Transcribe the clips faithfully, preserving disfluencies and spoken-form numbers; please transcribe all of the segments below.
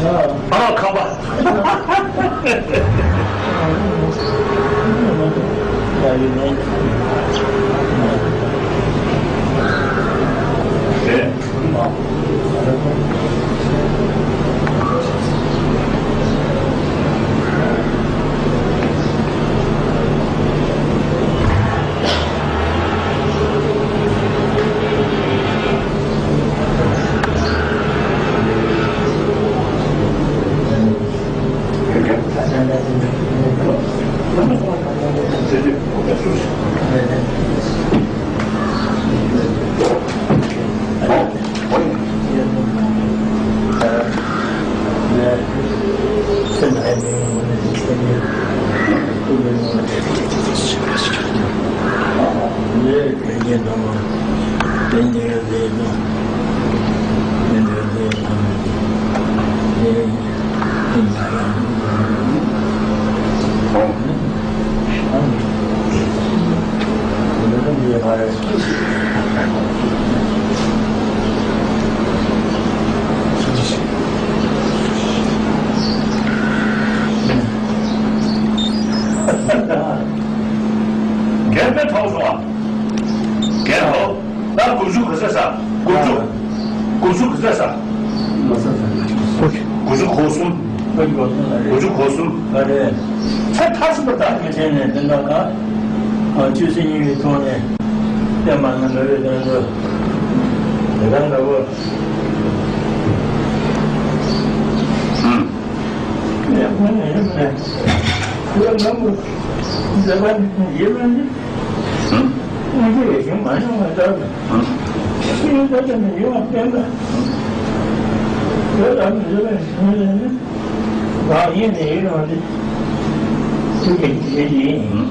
ཨ་ཁམས་པ། རྒན་པའི་ཐོག་སོང་བ། རྒན་ཧོ། ད་དགུ་བཅུ་གོ་ས་ས། དགུ་བཅུ། དགུ་བཅུ་གོ་ས་ས། དགུ་བཅུ་གོ་གསུམ། དགུ་བཅུ་གོ་གསུམ། ཚེ་མཐར་ཕྱིན་པ་དག་གི་ཆེད་ནས་དེ་འདྲ་ལ། ཆོས་སྲིད་གཉིས་ཀྱི་ཐོག་ནས་བསྟན་པ་རྣམ་པའི་དོན་དུ་དེ་ག་འདྲ་བོ། ཡང་མ་ནས་ཡང་མ་ནས་ཁོ་ལ་མོ་མཛད་པ་ཡིན་པ་ནི། ཨང་། ཨང་། ཅི་ཡང་མ་མྱོང་བ་ལྟར། ཨང་། ཤེས་ཡོན་ལྟར་ནི་ཡོང་བ་བསྟན་པ། བོད་ལ་མི་བཟོད་པའི་ཞིང་ལས་ནི། བག་ཡིན་ནས་ཡིན་རུང་འདི། ཐུགས་ཀྱི་བྱེད་ཀྱི་ཡིན། ཨང་།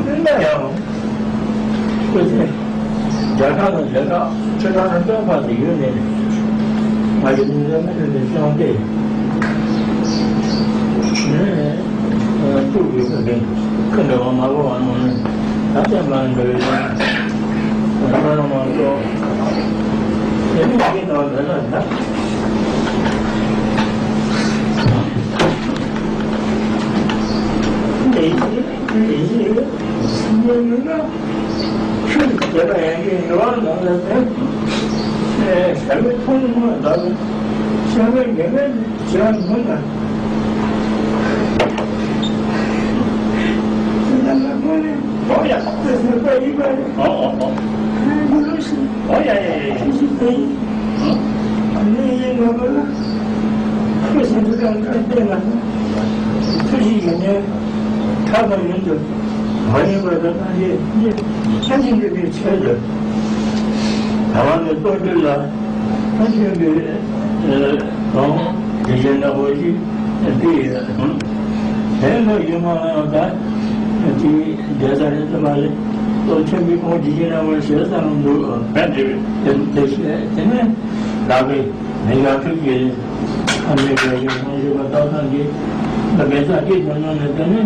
ཡིན་ན་ཡང་། ཁོ་ཚོས་རྒྱ་གར་དང་རྒྱ་གར་ཕྱི་ནང་ལ་འདྲ་བ་དེ་ཡོད་ནས། ང་ཡི་ནི་ལ་མི་ལ་ནི་བྱུང་སྟེ། ནས་ཐུག་དགོས་ཀྱི་རེད། ཁོ་འདྲ་བ་མ་གོ་བ་ནང་ནས་ད་ལྟ་མ་འདྲ་བའི་ལ་མ་རང་མ་གཏོགས་དེ་ནི་ཡིན་ནོ་ལ་ལ་ད་ནས་ཡིན་ནས་ཡིན་ཡིན་ཡིན་ན། ཆོས་ཀྱི་རྒྱལ་པོ་ཡན་གྱི་འགྲོ་བ་ལ་ལ་ཟེར། ཨེ་ཞྭ་མོའི་ཐོག་ནས་མ་བདག་ལ་ཞྭ་མོའི་རྒྱལ་པོའི་བྱ་བ་མུ་ན། ཨོ་ཡ། ཨོ་ཡ་ཡ་ཡ། ཨོ་ཡ་ཡ་ཡ། ཨོ་ཡ་ཡ་ཡ་ཡ། ཨོ་ཡ་ཡ་ཡ་ཡ། ཨོ་ཡ་ཡ་ཡ་ཡ། ཨ་ནི་ཡིན་ནོ་ལ། ཁོས་སེམས་ཚོར་གང་གང་བསྟན་ལ། ཐུགས་རྗེ་ཡིན་ནས་ཐར་པ་ཡོན་དུ་མ་ཡིན་པར་དུ་བཏང་ཞེས་ཉིད་ལྷན་ཅིག་འདུས་པའི་ཆེད་དུ། ད་བར་དུ་རྟོགས་གྱུར་ལ་ལྷན་ཅིག་འདུས་པའི་གང་དེ་བཞིན་ནག་པོ་ཞིག་དེ་ཡི་དེ་ལ་ཡོད་མ་ཡང་ད་དེའི་རྒྱལ་ས་རེད་ཟེར་མ་རེད། ལྟོ་ཆེན་པོའི་ཁོང་དེ་བཞིན་ནག་པོ་ཞེས་བསམ་འདུག་དེ་དེ་ནས་བདག་གིས། མི་ཡར་ཐུག་གི་ཨ་མི་རྒྱ་གཞུང་ཁོང་ཞུ་བ་ཏག་ཏག་གི་ལ་བེ་ས་ཀི་ཐོན་ནོ་ནི་དེ་ནི་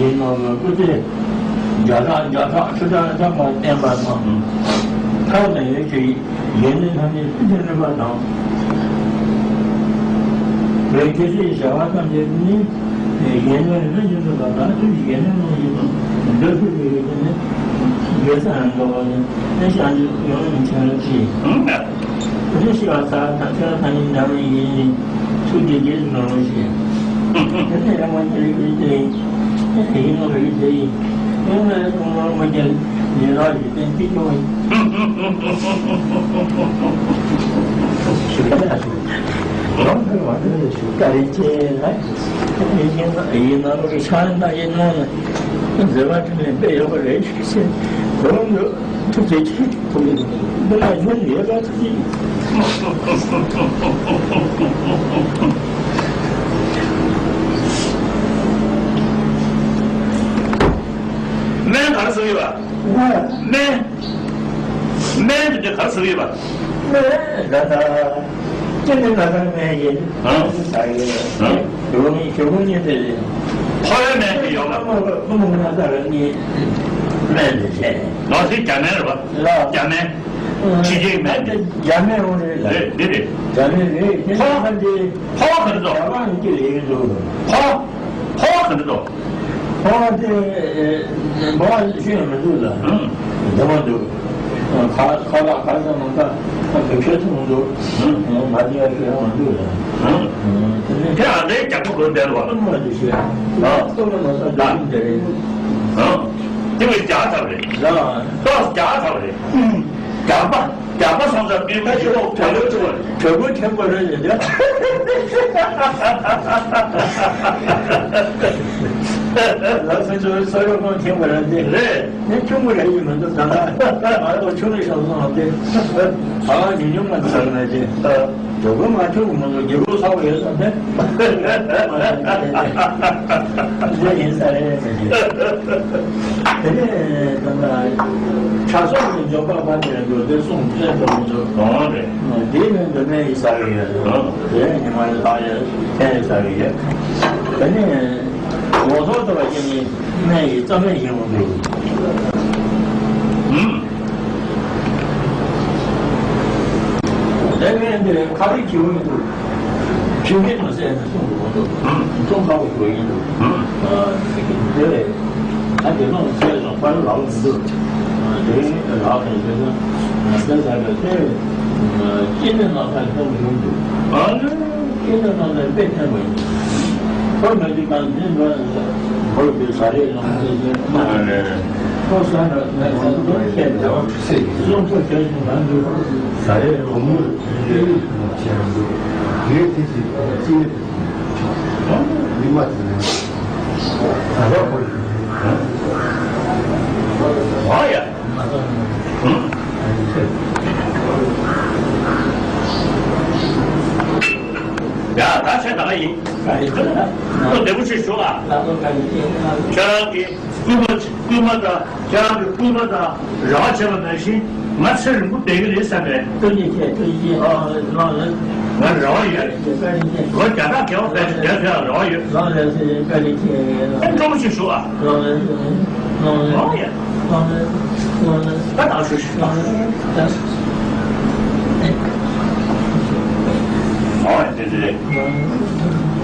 ཡིན་ནོ་ལ་སྐུ་ཚེ་བརྒྱ་ཕྲག་བརྒྱ་ཕྲག་ཁྲི་ཕྲག་ཕྲག་མ་བསྟན་པ་དང་ཐག་ནས་ཡོད་ཀྱི་ཡིན་ནི་ཐ་ནི་སུ་དེ་ནི་པ་དང་བོད་ཀྱི་སྲིད་བྱ་བ་ཐམས་ཅད་ནི་ཡིན་ནི་ལྷུན་གྱིས་གྲུབ་པ་དང་ཐུགས་ཡིན་ནི་ནོ་ཡིན་ནོ་འདོད་ཚུལ་གྱི་ཡོད་ཀྱི་ནི་བེ་ས་ཡང་འགྲོ་བ་ནི་ནི་བྱང་ཆུབ་ཡོང་ནི་ཆེན་ལ་ཅི། དེ་ནས་ཤི་བ་ས་དང་ཆ་ལ་ཐ་སྙད་འདྲ་མིན་ཡིན་ནི་ཚུལ་དེ་རྗེས་སུ་འགྲོ་རོགས་ཞེས། དེ་ནས་རང་དབང་ཅན་ལས་ཀྱི་དེ་ཡིན་ནོ་རེ་དེ་ཡིན་ཡང་ན་ཐུང་མ་དབང་ཅན་ལས་རག་ཡོད་བསྟན་གཅིག་ཀྱང་ཡིན། ཞུ་བ་ལ་ཞུ་རང་ཕན་བ་ནི་ཞུ་བཀའ་ལན་ཅན་ལ་ཡིན་ན་ཡིན་ན་རོགས་ཤ་ན་ཡིན་ནོ་ན་མཛད་པ་དྲིན་ལན་དཔེ་ཡོད་པ་རེད་ཞུ་ཞེས་གོང་དུ། ཐུགས་རྗེ་ཆེ། འདི་ལ་ཡོན་ཡོད་པ་ཐུགས་རྗེ་ཆེ། སྨན་ག་རེ་ཟེར་ཡོད་པ། སྨན། སྨན་དེ་ག་རེ་ཟེར་ཡོད་པ། སྨན་ད་ལྟ། ཅི་ནས་ན་ཚ་སྨན་ཡིན། ཧང་། ད་ཡིན། ཧང་། ལོ་ངའི་ཞོགས་པ་གཉིད་དེ་ཡིན། ཕོ་བའི་སྨན་དེ་ཡོད་པ། ཁོང་ཁོང་ན་ཚ་ར་ནི་སྨན་དེ་བྱས། ང་ཚོའི་རྒྱ་སྨན་རེད་པ། ལགས། རྒྱ་སྨན། ཕྱི་རྒྱལ་མེད་དེ། རྒྱ་མི་འོང་རེད་ལ། རེད་འདི་རེད། རྒྱ་མི་རེད་དེ། ཕོ་བ་ག་འདི། ཕོ་བ་ག་འདི་དོ། རྒྱ་མ་ཡིན་གྱི་རེད་འདུག་ཕོ། ཕོ་བ་ག་འདི་དོ། ཕོ་བ་དེ་འབོ་བ་ཤེས་མི་འདུག་ལ། འདི་མ་འདུག་ཁ་ཁ་ལག་ཁ་ས་མ་ཁ་བེད་སྤྱོད་ཐུབ་མི་འདུག་མ་དེ་ཡ་ཤེས་མི་འདུག་ལ། དེ་ནས་དེ་ཨ་ལས་རྒྱ་ཁོ་དགོས་འདེལ་བ། ཨ་མ་དེ་ཤེས། ཨ་ཏོ་ལ་མ་ས་འདུག་འདི་རེད། ཨ་དེ་བས་རྒྱག་ཐབས་རེད། ལ་ཏོ་རྒྱག་ཐབས་རེད། རྒྱག་པ། རྒྱག་པ་སོང་ཙང་མི་མ་ཤི་ལོ་ག་ལོ་ཆུ་བ་གྲོད་ཁོག་ཁེངས་པ་རེད་ལ། ལ་སོང་ཙང་ས་རུ་ཁོང་ཁེངས་པ་རེད་དེ། རེད། ནི་ཆུང་ངུ་རེད་ཡིན་མི་འདུག་ད་ལྟ་ང་ལོ་ཆུང་ནས་ཤོག་སོང་དེ། ད་ཉུང་ཉུང་མ་འདུག་ཟེར་ན་དེ། གྲོད་ཁོག་མ་ཆུང་གི་མི་འདུག་རྒྱལ་པོ་ཚ་བོ་ཡོད་ས་དེ། ལས་ཡིན་ས་རེད་ཟེར་གྱི། དེ་ནས་ད་ལྟ་ཕྱག་སོགས་ཀྱི་འཇོག་པ་པ་དེ་འགྲོ་དེ་གསུང་ཚན་དུ་མི་འཇོག་གདོང་རེད། དེའི་མིང་དུ་སྨན་ཡིན་ས་རེད་ཡོད། དེ་ཉི་མ་ལ་བཏགས་ཡོད་མཁན་ཡིན་ས་རེད་ཡོད། དེ་ནས་ལོ་ཐོག་ཏུ་བ་ཅན་ནི་སྨན་ཡི་རྩ་སྨན་ཡིན་འོང་འདུག་དེ་སྨན་འདི་ཁ་རིག་གི་འོང་འདུག་ཆོས་མེད་མ་ཟད་ན་གསུང་དགོས་མ་གཏོགས་གསུང་དཀའ་བོ་ཞིག་ཡིན་འདུག་དེ་ལས་ཨ་དེ་ནང་བཤད་ལ་པར་ལག་མི་འདུག་དེ་ལག་དང་བཤད་ན་དེ་ཟ་ག་དེ་ཅི་ནས་ནང་ཁ་ཐོན་མི་འདུག་ཨ་ནི་ཅི་ནས་ནང་ལ་དཔེ་ཐོན་མ་ཡིན། ཁོ་མ་གི་གང་དེ་འདྲ་བོད་ཀྱི་ཟ་རེད་ལ་མ་ཟེར་ཟེར་མ་རེད། ཁོ་ཟ་ན་ང་ཚོ་མདོར་བཤད་ན་སོང་ཁོ་བྱས་ཤིང་ང་ཚོ་ཟ་རེད་ལ་མུར་ཡོད་ཡོད་ཅེས་ཡང་འདུག་ངས་དེ་ཅིག་ཅི་ཡོད། མི་མ་དེ་ནས་ད་རོགས་ཁོ་ཡིན། ཨ་ཡ། ཡ་ད་བཤད་ད་ག་ཡིན། ཁོ་བདེ་པོ་ཞིག་ཞུ་ཨ། ཁྱོད་རང་གི་སྐུལ་མ་སྐུལ་མ་དང་ཁྱེད་རང་གི་སྐུལ་མ་དང་རེ་བ་བྱས་པ་ནང་བཞིན་ང་ཚེ་རིང་པོ་བསྡད་ཀྱི་རེད་བསམ་པས། ཐུགས་རྗེ་ཆེ། ཐུགས་རྗེ་ཆེ། ཨ་ལགས་ལགས། ང་རེ་བ་ཡོད། བཀའ་དྲིན་ཆེ། ལོ་བརྒྱ་ཕྲག་བརྒྱ་པ་བསྡད་བསྡད་ཐུབ་ཡག་རེ་བ་ཡོད། ལགས་ལགས་སེ་བཀའ་དྲིན་ཆེ། ཨེ་སྤྲོ་པོ་ཞིག་ཞུ་ཨ། ལགས་ལགས་སེ། ལགས་ལགས། ལགས་ཡ། ལགས་ལགས། ལགས་ལགས། ད་ད་ཞུ་ཞུ། ལགས་ལགས། ཨོ་དེ་དེ་རེད། ལགས་ལགས།